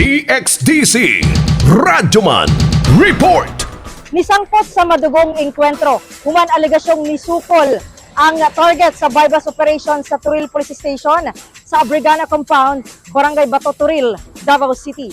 DXDC Radyoman Report. Nisangpot sa madugong engkwentro, human alegasyong nisukol ang target sa bypass operation sa Toril Police Station sa Abrigana Compound, Barangay Bato Toril, Davao City.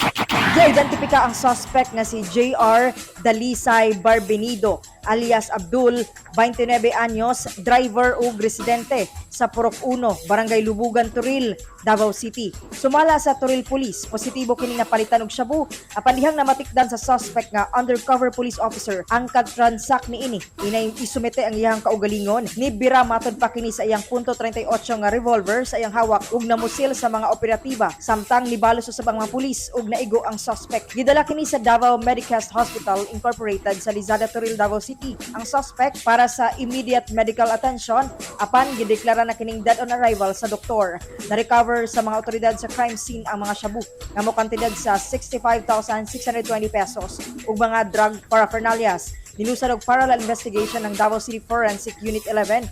Giidentifika ang suspect nga si JR Dalisay Barbenido alias Abdul, 29 anyos, driver ug residente sa Purok 1, Barangay Lubugan, Toril, Davao City. Sumala sa Toril Police, positibo kining napalitan og shabu apan dihang namatikdan sa suspect nga undercover police officer ang katransak niini. Inay isumite ang iyang kaugalingon. Nibira matod pa kini sa iyang .38 nga revolver sa iyang hawak ug namusil sa mga operatiba samtang nibalos sa mga pulis ug naigo ang suspect. Gidala kini sa Davao Medicast Hospital Incorporated sa Lizada, Toril, Davao City. Ang suspect para sa immediate medical attention apan gideklara na kining dead on arrival sa doktor. Na-recover sa mga otoridad sa crime scene ang mga shabu nga mokantidad sa 65,620 pesos ug mga drug paraphernalias. Nilusad og parallel investigation ng Davao City Forensic Unit 11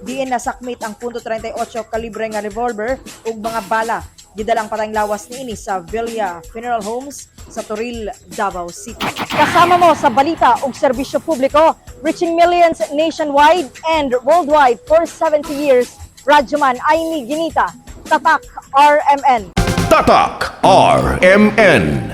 diin nasakmit ang .38 kalibre nga revolver ug mga bala. Gidala ang patayng lawas niini sa Villa Funeral Homes sa Toril, Davao City. Kasama mo sa balita ug serbisyo publiko, reaching millions nationwide and worldwide for 70 years. Radyoman Aimee Ginita, Tatak RMN. Tatak RMN.